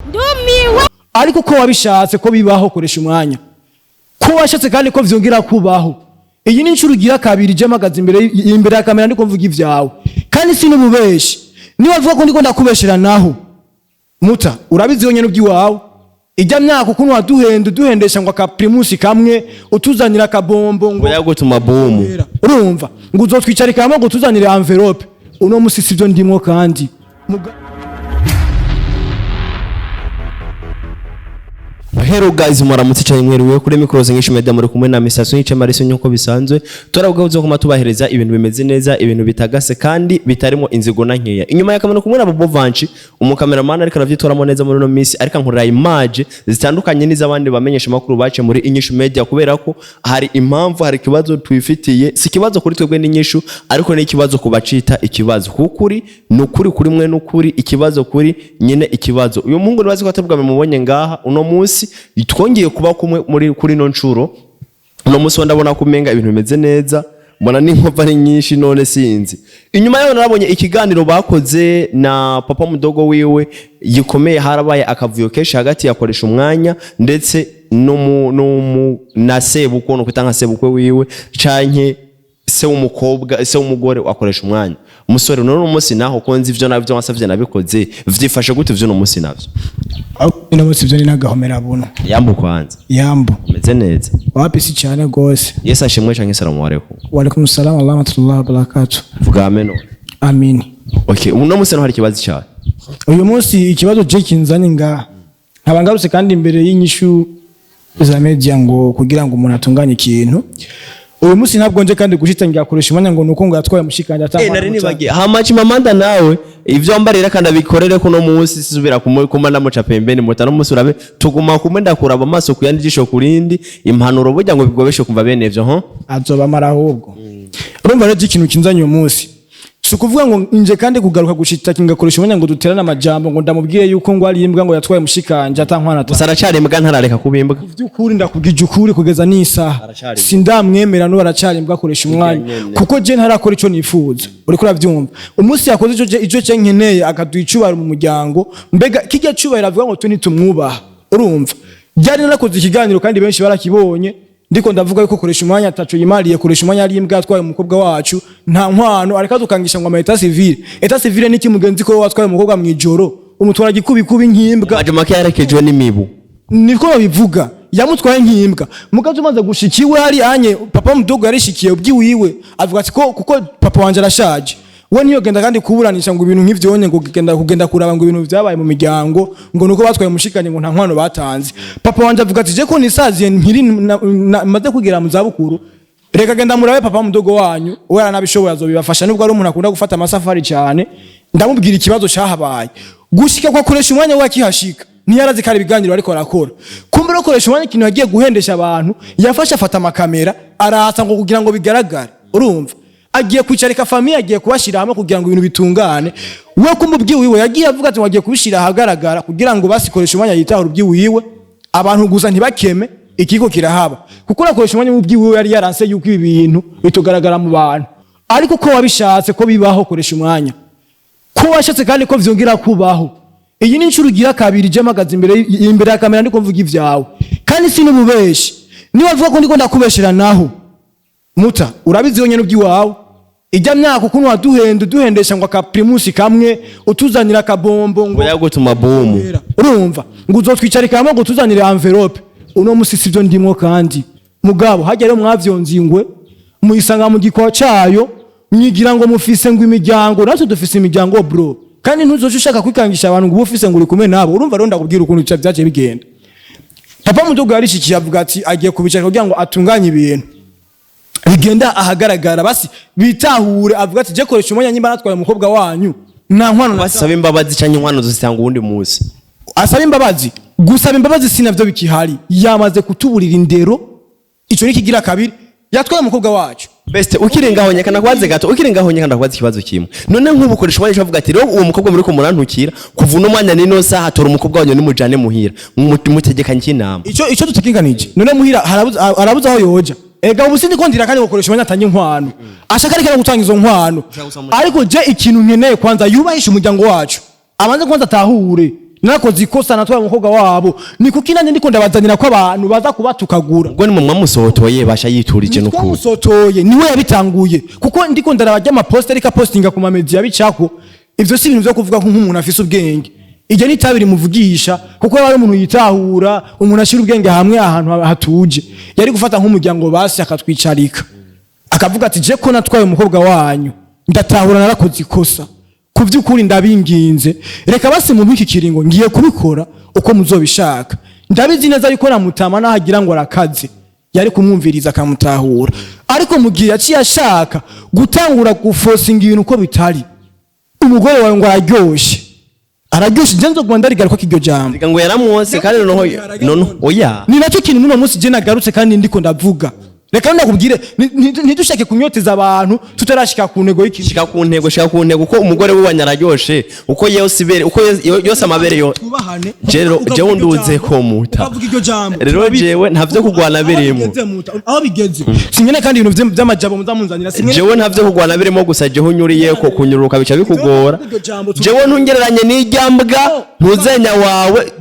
Ndumiwe. Ariko ko wabishatse ko bibaho, koresha umwanya, ko washatse kandi ko vyongera kubaho. Iyi ni inshuro igira kabiri je mpagaze imbere ya kamera ndiko mvuga ivyawe, kandi si n'ububeshi. Niba avuga ko ndiko ndakubeshera, naho muta urabizi wenyene ubwiwawe. Ijya myaka ukuntu waduhenda, uduhendesha ngo aka Primus kamwe, utuzanira akabombo ngo Yagutuma bomu. Urumva ngo uzotwicarika hamwe ngo tuzanire enveloppe. Uno musi sivyo ndimwo kandi. Hello guys, muramutse cyane, mwiriwe. Kuri micro Ngisho Media muri kumwe na Mr. Sunyice Mariso. Nkuko bisanzwe turabwa kuma tubahereza ibintu bimeze neza, ibintu bitagase kandi bitarimo inzigo na nkeya. Inyuma ya kamera kumwe na Bobo Vanchi, umukameramani, ariko aravyitoramo neza muri no minsi, ariko ankorera image zitandukanye n'izabandi bamenyesha makuru bace muri Inyishu Media, kubera ko hari impamvu, hari ikibazo twifitiye. Si ikibazo kuri twebwe n'inyishu, ariko ni ikibazo kubacita ikibazo, kukuri ni ukuri kuri mwe n'ukuri ikibazo kuri nyine ikibazo. Uyu muhungu nibazi ko atabwa mubonye ngaha uno munsi, twongeye kuba kumwe muri kuri no ncuro. Uno munsi ndabona ko umenga ibintu bimeze neza, mbona n'inkova ari nyinshi. None sinzi, inyuma yaho narabonye ikiganiro bakoze na papa mudogo wiwe gikomeye. Harabaye akavuyo kenshi hagati yakoresha umwanya ndetse n'umu na sebukwe, no kwita nka sebukwe wiwe canke se w'umukobwa, se w'umugore akoresha umwanya. Umusore, none uno munsi naho ko nzi ivyo navyo wasavye nabikoze, vyifashe gute ivyo uno munsi navyo? Uno munsi ivyo ni nagahomera buno. Yambu kwanza. Yambo. Umeze neza? Wapi, si cyane gose. Yesu ashimwe canke salamu alaikum. Wa alaikum salam wa rahmatullahi wa barakatuh. Vuga amen none. Amini. Okay, uno munsi naho hari ikibazo cyawe. Uyu munsi ikibazo je kinzanye ngaha, nkaba ngarutse kandi imbere y'inyishu za media ngo kugira ngo umuntu atunganye ikintu. Uyu munsi ntabwo nje kandi gushita ngiakoresha umwanya ngo nuko ngo yatwaye mushikanje. Eh, nari nibagiye hamachi mamanda nawe ivyo wambarira kandi abikorere kuno munsi, sisubira kuma ndamuca pembeni muta no munsi urabe tuguma kumwe, ndakuraba amaso kuyandi, jisho kurindi. Impanuro burya ngo bigobeshe kumva bene ivyo ho. Azobamara ahubwo. Urumva rero ikintu kinzanye uyu munsi si ukuvuga ngo nje kandi kugaruka gushita ngakoresha umwanya ngo duterane amajambo, ngo ndamubwire yuko ngo ari imbwa, ngo yatwaye mushikanje atankwana. Gusa aracari imbwa, ntarareka kuba imbwa. By'ukuri ndakubwije ukuri, kugeza n'isaha Aracari imbwa. sindamwemera, n'ubu aracari imbwa, akoresha umwanya, nyene. kuko je ntarakora ico nifuza. Uriko uravyumva, umunsi yakoze ico je nkeneye, akaduha icubahiro mu muryango, mbega kirya cubahiro avuga ngo twe ntitumwubaha. Urumva byari narakoze ikiganiro kandi benshi barakibonye, ndiko ndavuga yuko koresha umwanya ataco yimariye, koresha umwanya ari imbwa, yatwaye umukobwa wacu nta nkwano, ariko adukangisha ngo ama état civil. État civil niki mugenzi, ko watwaye umukobwa mw'ijoro, umutwara gikubikubi nk'imbwa? Maje make yarekejwe n'imibu. Niko babivuga, yamutwaye nk'imbwa. Mugazi umaze gushika iwe hari anye papa mudogo yarishikiye ubwiwiwe, avuga ati ko kuko papa wanje arashaje, we niyo genda kandi kuburanisha ngo ibintu nk'ivyo ngo kugenda kuraba ngo ibintu vyabaye mu miryango, ngo nuko batwaye mushikanye, ngo nta nkwano batanze. Papa wanje avuga ati je ko nisaziye nkiri maze kugera mu zabukuru, reka genda murabe papa mudogo wanyu, we aranabishoboye azobibafasha, nubwo ari umuntu akunda gufata amasafari cyane. Ndamubwira ikibazo cyahabaye gushika kwa koresha umwanya we akihashika ntiyarazi ko ari ibiganiro ariko arakora. Kumbe no koresha umwanya ikintu yagiye guhendesha abantu, yafashe afata amakamera aratsa ngo kugira ngo bigaragare. Urumva agiye kwicarika famille, agiye kubashyira hamwe kugira ngo ibintu bitungane. We kumubwiwiwe yagiye avuga ati ngo agiye kubishyira ahagaragara kugira ngo basikoreshe umwanya yitahura ubwiwiwe, abantu gusa ntibakeme ikiko kirahaba, kuko urakoresha umwanya w'ubwiwiwe yari yaranse yuko ibi bintu bitugaragara mu bantu. Ariko ko wabishatse ko bibaho, koresha umwanya, ko washatse kandi ko vyongera kubaho. Iyi ni inshuro igira kabiri je mpagaze imbere ya kamera ndiko mvuga ivyawe, kandi si n'ububeshi. Niba avuga ko ndiko ndakubeshera, naho muta urabizi wenyene ubwiwawe. Ijya myaka ukuntu waduhenda, uduhendesha ngo aka Primus kamwe, utuzanira akabombo ngo Yagutuma bomu. Urumva ngo uzotwicarika hamwe ngo tuzanire enveloppe. Uno musi sivyo ndimwo kandi mugabo hajya rero mwavyonze ingwe muyisanga mu gikwa cayo, mwigira ngo mufise ngo imiryango, natwe dufise imiryango bro, kandi ntuzoce ushaka kwikangisha abantu ngo ube ufise ngo uri kumwe nabo. Urumva rero ndakubwira ukuntu vyaciye bigenda. Papa mudogo yarishikiye avuga ati agiye kubicarika kugira ngo atunganye ibintu bigenda ahagaragara, basi bitahure. Avuga ati je koresha umwanya nyimba natwaye umukobwa wanyu nta nkwano. Basaba imbabazi canke inkwano zitanga uwundi munsi. Asaba imbabazi, gusaba imbabazi sinavyo bikihari, yamaze kutuburira indero. Ico ni kigira kabiri yatwaye umukobwa wacu. Best, ukiri ngaho nyaka nakwaze gato, ukiri ngaho nyaka ndakwaze ikibazo kimwe. None nk'ubu ukoresha umwanya uvuga ati rero uwo mukobwa muri ko murantukira, kuva uno mwanya nino saha tora umukobwa wanyu nimujane muhira, mutegekanye inama. Ico dutegekanije none muhira harabuze aho yoja. Ega ubu sindi ko ndira kandi gukoresha umwanya atanga inkwano, ashaka ariko no gutanga izo nkwano. Ariko je ikintu nkeneye kwanza, yubahisha umuryango wacu, abanze kwanza atahure. Narakoze ikosa, natwara umukobwa wabo. Ni kuki nanjye ndiko ndabazanira ko abantu baza kubatukagura? Ubwo ni mu mwamusohotoye, basha yiturije n'ukuri. Twamusotoye niwe yabitanguye, kuko ndiko ndaraba amaposte ariko apostinga ku mamedia bicako. Ivyo si ibintu vyo kuvuga nk'umuntu afise ubwenge. Iryo ni itabi rimuvugisha, kuko yaba ari umuntu yitahura, umuntu ashyira ubwenge hamwe ahantu hatuje, yari gufata nk'umuryango basi akatwicarika, akavuga ati: "Je ko natwaye umukobwa wanyu, ndatahura narakoze ikosa. Ku by'ukuri ndabinginze, reka basi mu iki kiringo ngiye kubikora uko muzobishaka." Ndabizi neza yuko namutama nahagira ngo arakaze, yari kumwumviriza akamutahura. Ariko mu gihe yaciye ashaka gutangura gufosinga ibintu uko bitari, umugore wawe ngo araryoshe, araryoshe, je nzoguma ndarigaruka ko iryo jambo. Reka ngo yaramwose kandi noneho noneho oya. Ni nacyo kintu n'uno munsi je nagarutse kandi ndiko ndavuga. Reka ndakubwire, ntidushake kunyoteza abantu tutarashika ku ntego y'ikintu. Shika ku ntego, shika ku ntego. Uko umugore we wanyararyoshe, uko yose ibere, uko yose amabere yo. Twubahane. Jero Ukavuga jewe iryo nduze jambo, ko muta. Ukavuga iryo jambo. Rero jewe ntavyo kugwana Aho birimo. bigeze muta, aho bigeze sinkene kandi ibintu vy'amajambo muzamunzanira sinkene. Jewe ntavyo kugwana birimo, gusa jewe unyuriye ko kunyuruka bica bikugora. Iryo jambo Jewe ntungereranye n'iryambwa ntuzenya wawe,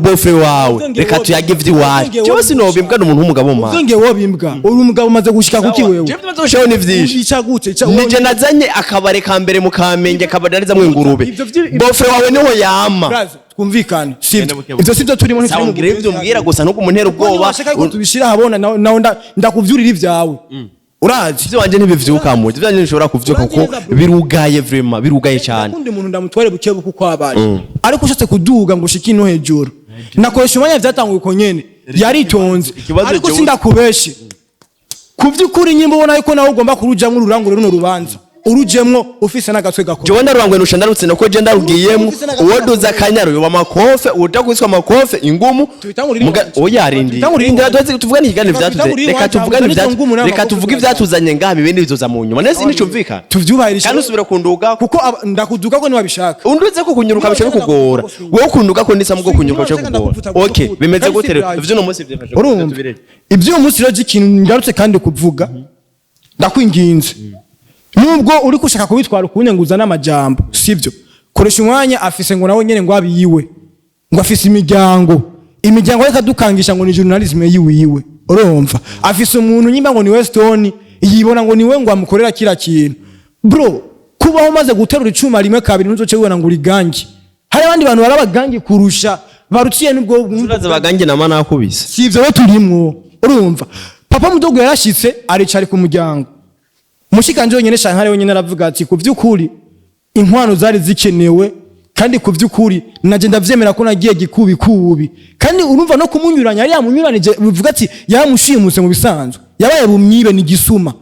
beau-frère wawe. Reka tuyage ivy'iwacu. Jewe sinobimbwa n'umuntu w'umugabo ma. Uzongeye wobimbwa, uri umugabo umaze gushika kuki wewe? Jewe tumaze gushikaho ni vyinshi. Ica gute? Nije nazanye akabare ka mbere mu Kamenge, kabadanizamwo ingurube. Beau-frère wawe niho yama. Brazo, twumvikane, sibyo? Genda buke buke. Ivyo sibyo turimo. Sawa, mbwira ivyo umbwira gusa ntukumuntere ubwoba. Washaka ko tubishira ahabona, nawe ndakuvyurira ivyawe, urazi. Ivyo wanje ntibivyuka mu ivyo wanje ntibishobora kuvyuka kuko Uranzi neza, bro. birugaye, vraiment birugaye cyane. Ndakunda umuntu ndamutware buke buke uko abaye, ariko ushatse kuduga ngo ushike ino hejuru, nakoresha umwanya. Vyatanguye uko nyene, yaritonze. Ikibazo Ariko sindakubeshe, ku vy'ukuri nyimba ubona yuko nawe ugomba kurujamwo ururangure runo rubanza, urujemwo ufise n'agatwe gakomeye. Jewe ndarurangwe nusha ndarutse nako je ndarugiyemwo. Uwo duza akanyaru yoba amakofe, uja kwiswa amakofe ingumu. Tubitangurire iwacu. Oya, rindi. Tubitangurire Rindira. iwacu. Tuvuze tuvugane ikiganiro Reka vyatuze. tubitangurire Reka iwacu, tuvugane ntabwo ivyatu ngumu reka n'amakofe tuvuge tuzajya. ivyatuzanye ngaha, ibindi bizoza mu nyuma nese nicumvikana. Tuvyubahirishe. Kandi usubira kunduga. Kuko ndakuduga ko niwabishaka. Unduze ko kunyuruka bica bikugora. Wowe kunduga ko ndisa mugo kunyuruka bica bikugora. Okay, bimeze gute rero ivyo no munsi vyifashe gute? Urumva? Tubireke. Ibyo uyu munsi rero ikintu ngarutse kandi kuvuga, ndakwinginze, nubwo uri gushaka kubitwara ukunyanguza n'amajambo, sibyo? Koresha umwanya afise ngo nawe nyene ngo abiyiwe, ngo afise imiryango, imiryango reka dukangisha ngo ni journalisme yiwiwe. Urumva, afise umuntu nyimba ngo ni Weston, yibona ngo niwe ngo amukorera kira kintu. Bro, kubaho umaze guterura icuma rimwe kabiri, ntuzoce wibona ngo uri gangi. Hari abandi bantu bari abagangi kurusha baruciye nubwo. Uraza bagange nama nakubise. Si ivyo rero turimwo. Urumva, papa mudogo yarashitse aricara ku muryango, mushikanje wenyene shankare wenyene aravuga ati: "Ku vy'ukuri inkwano zari zikenewe, kandi ku vy'ukuri naje ndavyemera ko nagiye gikubi kubi." Kandi urumva no kumunyuranya yari yamunyuranije, bivuga ati yamushimuse mu bisanzwe, yabaye bumwibe ni gisuma.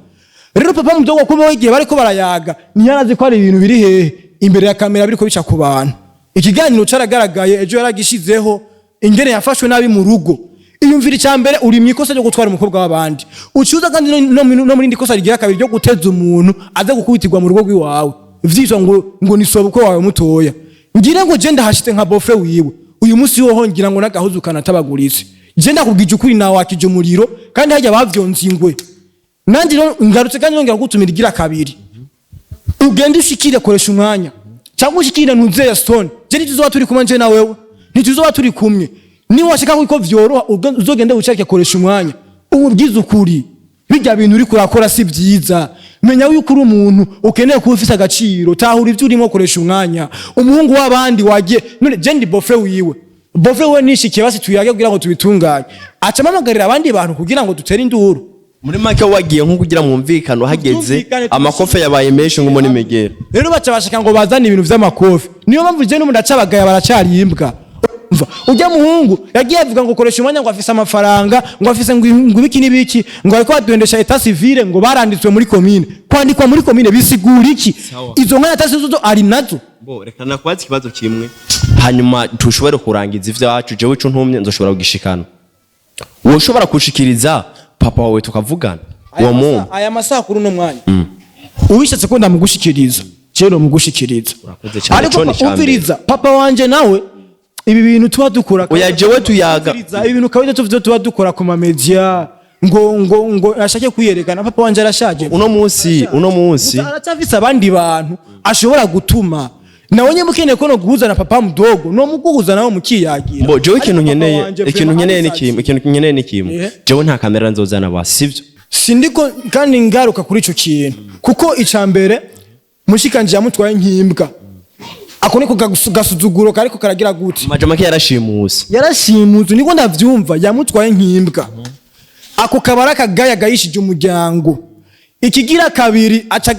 Rero papa mudogo kuba igihe bariko barayaga ntiyarazi ko hari ibintu biri hehe imbere ya kamera biriko bica ku bantu. Ikiganiro caragaragaye ejo, yaragishizeho ingene yafashwe nabi mu rugo. Iyumvira, icya mbere uri mu ikosa ryo gutwara umukobwa w'abandi, ucuza kandi no muri indi kosa rigira kabiri ryo guteza umuntu aza gukubitirwa mu rugo rw'iwawe, vyitwa ngo ni sobukwe wawe mutoya. Ngira ngo je ndahashitse nka beau-frère wiwe uyu munsi woho, ngira ngo n'agahuzu kanatabaguritse. Je ndakubwije ukuri, nawe wakije umuriro kandi hajya bavyonze ingwe. Nanjye rero ngarutse kandi nongera kugutumira igira kabiri, ugende ushikire koresha umwanya cyangwa ushikire ntuzeya stone. Je ntituzoba turi kumwe, nje na wewe ntituzoba turi kumwe. Niba washaka ko vyoroha, uzogende wicarike koresha umwanya, umubwize ukuri: bijya bintu uriko urakora si byiza. Menya yuko uri umuntu ukeneye kuba ufise agaciro, tahura ibyo urimo, koresha umwanya. Umuhungu w'abandi wagiye none, je ndi beau-frère wiwe, beau-frère we nishikiye basi tuyage kugira ngo tubitunganye, aca amamagarira abandi bantu kugira ngo dutere induru. Muri make wagiye nko kugira mwumvikane, uhageze Twumvikane, amakofe yabaye menshi ngo n'imigera. Rero baca bashaka ngo bazane ibintu vy'amakofi. Niyo mpamvu je n'umuntu acabagaya baracari imbwa. Umva, ujya muhungu yagiye avuga ngo koresha umwanya, ngo afise amafaranga, ngo afise ngo ibiki n'ibiki, ngo ariko baduhendesha état civil, ngo baranditswe muri komine. Kwandikwa muri komine bisigura iki? Sawa. Izo nka état civil zo ari nazo. Bo reka nakubaza ikibazo kimwe, hanyuma tushobore kurangiza ivyacu. Jewe ico ntumye nzoshobora kugishikana, woshobora kushikiriza papa wawe tukavugana uwo muntu? Aya masaha kuri uno mwanya, uwishatse ko ndamugushikiriza, jero mugushikiriza. Urakoze cyane, Ariko ico ni icambere. umviriza, papa wanje nawe ibi bintu tuba dukora Oya, jewe tuyaga. Umviriza, ibi bintu kabisa tuvyo tuba dukora ku mamedia, ngo ashake kwiyerekana. Papa wanje arashaje. Uno munsi Gusa aracyafise abandi bantu ashobora gutuma. Nawe nyine mukeneye ko no guhuza na papa mudogo, no muguhuza nawe mukiyagira. Mbo jewe ikintu Ariko papa nkeneye, wanje ikintu vraiment nkeneye ni arisazi. kimwe, ikintu nkeneye ni kimwe. Jewe nta kamera nzozana ba, sivyo? Sindiko kandi ngaruka kuri ico kintu, kuko ica mbere mushikanje yamutwaye nk'imbwa. Ako niko gasuzuguro kariko karagira gute? Majamake yarashimuse. Yarashimutse, niko ndavyumva, yamutwaye nk'imbwa. Ako kabara kagaya gayishije umuryango. Ikigira kabiri, aca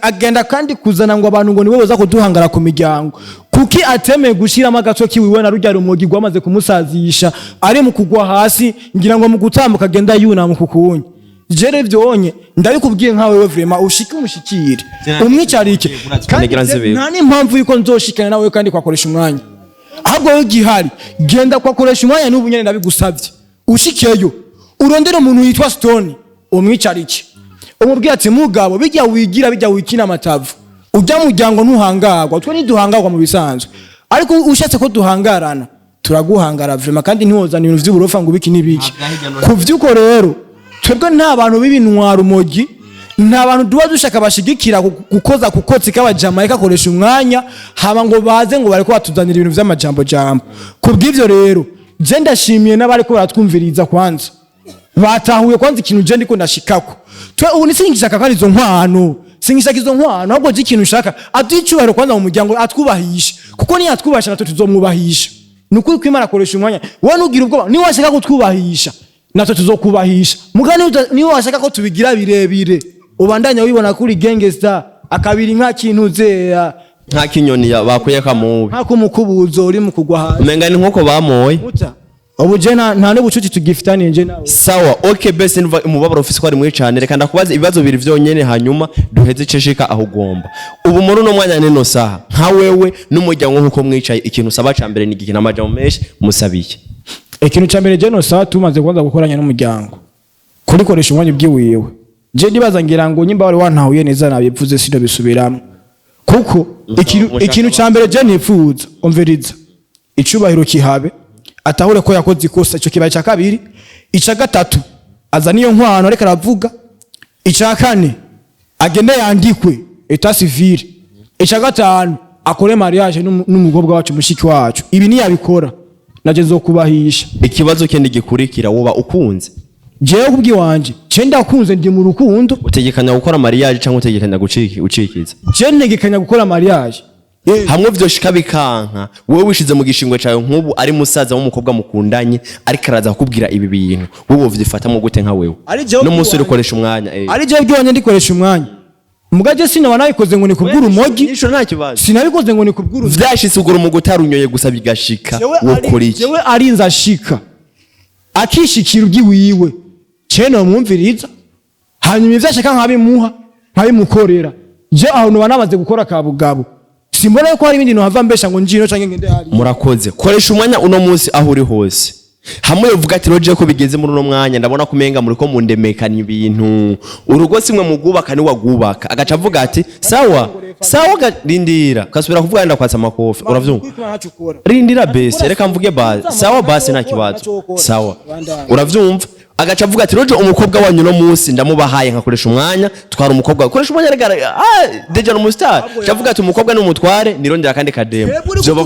agenda kandi kuzana ngo abantu ngo nibo boza kuduhangara ku miryango. Kuki atemeye gushiramo agaco kiwiwe na rurya rumogi rwamaze kumusazisha, ari mu kugwa hasi, ngira ngo mu gutambuka agenda yunama kukunye? Jere vyonye ndabikubwiye nkawe wewe, vraiment ushike umushikire, umwicarike. Kandi Ngira nzibiko. nta n'impamvu yuko nzoshikana nawe kandi kwakoresha umwanya. Ahubwo wowe gihari, genda kwakoresha umwanya n'ubu nyene, ndabigusavye. Ushikeyo urondere umuntu yitwa Stone, umwicarike, umubwire ati: "Mugabo, bijya wigira, bijya wikina amatavu, ujya muryango ntuhangagwa. Twe ntiduhangagwa mu bisanzwe, ariko ushatse ko duhangarana turaguhangara vraiment, kandi ntiwozana ibintu vy'uburofa ngo ubiki n'ibiki." Ku vy'uko rero, twebwe nta bantu b'ibintwara umogi, nta bantu duba dushaka bashigikira gukoza kukotsi k'abajamayika akoresha umwanya, haba ngo baze ngo bariko batuzanira ibintu vy'amajambo jambo. Ku bw'ivyo rero, je ndashimiye n'abariko baratwumviriza. Kwanza batahuye kwanza ikintu je ndiko ndashikako. Twe ubu nisingishaka kandi izo nkwano, singishaka izo nkwano. Ahubwo je ikintu ushaka, aduhe icyubahiro kwanza mu muryango, atwubahishe, kuko niyatwubasha natwe tuzomwubahisha. Ni ukuri kw'Imana, akoresha umwanya. Wowe nugira ubwoba, niba washaka kutwubahisha natwe tuzokubahisha. Muga niba washaka ko tubigira birebire, ubandanya wibona kuri gangster akabiri nka kintu zera. Nka kinyoni bakuye kamubi. Nk'akumukubuzo uri mu kugwa hasi. Umenga ni nk'uko bamoye. Muta ubu je nta n'ubucuti tugifitaniye je nawe. Sawa, okay, best ndumva umubabaro ufise ko ari mwinshi cyane. Reka ndakubaza ibibazo bibiri vyonyene, hanyuma duheze iceshika aho ugomba. Ubu muri uno mwanya, nino saha, nka wewe n'umuryango nk'uko mwicaye, ikintu usaba ca mbere ni igiki? N'amajambo menshi musabiye. Ikintu cya mbere je nosaba, tumaze kubanza gukoranya n'umuryango, kurikoresha umwanya ubwiwiwe. Je ndibaza ngira ngo nyimba wari wantahuye neza nabivuze, sino bisubiramo, kuko ikintu cya mbere je nifuza, umviriza, icubahiro kihabe, atahure ko yakoze ikosa. Ico kibaye cya kabiri. Icya gatatu, aza niyo nkwano ariko aravuga. Icya kane, agende yandikwe état civil. Icya gatanu, akore mariage n'umukobwa wacu, mushiki wacu. Ibi niyabikora naje nzokubahisha. Ikibazo kindi gikurikira, woba ukunze? Jewe kubwiwanje, ce ndakunze, ndi mu rukundo. Utegekanya gukora mariage cyangwa utegekanya gucikiza? Je ntegekanya gukora mariage. Hamwe vyoshika bikanka, wowe wishize mu gishingwe cawe, nk'ubu ari musaza w'umukobwa mukundanye ariko araza kukubwira ibi bintu, wowe wovyifatamo gute nka wewe? Ari jewe n'umunsi ubwiwanje. urikoresha umwanya. Ari jewe bwiwanje ndikoresha umwanya, muga je sinaba nabikoze ngo ni kubw'urumogi. Nyisho, nta kibazo. Sinabikoze ngo ni kubw'urumogi. Vyashitse ugura umugo utarunyoye gusa bigashika, wokora iki? Jewe arinze ashika akishikira ubwiwiwe, ce nomwumviriza, hanyuma ivyo ashaka nkabimuha, nkabimukorera. Je aho noba namaze gukora kabugabo, simbona yuko hari ibindi nohava mbesha ngo njino canke ngende hariya. Murakoze. Koresha umwanya uno munsi aho uri hose, hamwe uvuga ati: "Roje ko bigeze muri uno mwanya, ndabona ko umenga muri ko mundemekanya ibintu, urugo simwe mugubaka ni wagubaka." Agaca avuga ati: "Sawa sawa." Rindira kasubira kuvuga, ndakwatsa amakofi, uravyumva? Rindira bese, reka mvuge basi. Sawa basi, nta kibazo, sawa, uravyumva? Agaca avuga ati: "Roje, umukobwa wanyu no munsi ndamubahaye nkakoresha umwanya, twara umukobwa." Koresha umwanya rega, déjà ni umustar. Avuga ati: "Umukobwa ni umutware, nirondera kandi kademo."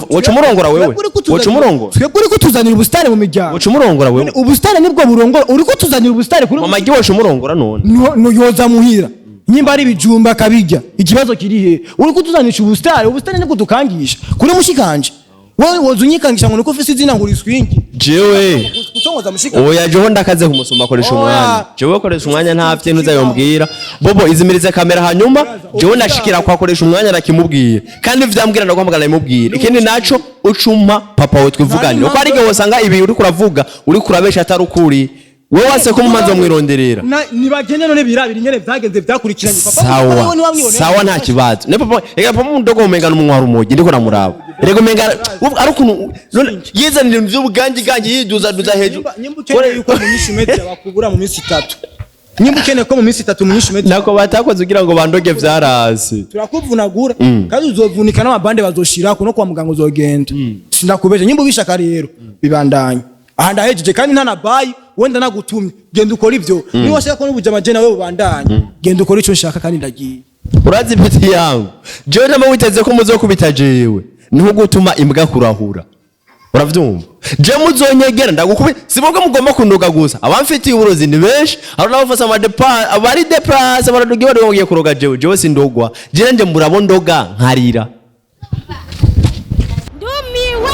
Woca umurongora wewe? Woca umurongora? Twebwe uri kutuzanira ubusitani mu miryango. Woca umurongora wewe? Ubusitani nibwo burongora? Uri kutuzanira ubusitani kuri Mama gi, woca umurongora none? No, yoza muhira, nyimba ari ibijumba akabirya, ikibazo kiri he? Uri kutuzanisha ubusitani, ubusitani nibwo dukangisha kuri mushikanje? Wowe woza unyikangisha ngo nuko ufise izina ngo uriswingi? Jewe Gutongoza mushikanje? Oya, jewe ndakaze kumusumba. Akoresha Oya. umwanya, jewe koresha umwanya, nta vyintu uzayombwira. Bobo izimirize kamera, hanyuma jewe ndashikira kwakoresha umwanya, arakimubwiye kandi vyambwira, ndaguhamagara ndabimubwira. Ikindi naco, ucumpa papa we twivuganire, kuko hari igihe wosanga ibi uriko uravuga uriko urabesha atari ukuri. Wewe wase ko mumanza mwironderera. Nibagende none birabira ingene vyagenze, vyakurikiranye. Papa Sawa. wewe niwamwibonera. Sawa, nta kibazo. Ne papa, reka papa mudogo umenga n'umunywa rumogi, ndiko namuraba, reka umenga ari ukuntu none yizanira ibintu vy'ubuganji ganji, yiduza duza hejuru. Nyimba ukeneye yuko mu nyishu media bakubura mu minsi 3, nyimba ukeneye ko mu minsi 3 mu nyishu media Nako batakoze kugira ngo bandoge, vyarasi. Turakuvunagura kandi uzovunika n'amabande bazoshirako, no kwa muganga uzogenda. Sindakubesha, nyimba ubishaka rero bibandanye. Aha ndahejeje kandi nta na bayi wenda nagutumye. Genda ukora ivyo. Niba washaka ko n'ubujama je nawe bubandanye, genda ukora ico nshaka kandi ndagiye. Urazi petit yangu, jewe nama witeze ko muzokubita jewe, niho gutuma imbwa kurahura. Uravyumva? Je muzonyegera ndagukubita. Sibobwe mugomba kundoga gusa, abamfitiye uburozi ni benshi. Hari n'abafasa amadepa abari déplacé, baraduga bari bagiye kuroga jewe. Jewe sindogwa, je nje murabo ndoga nkarira. Ndumiwe.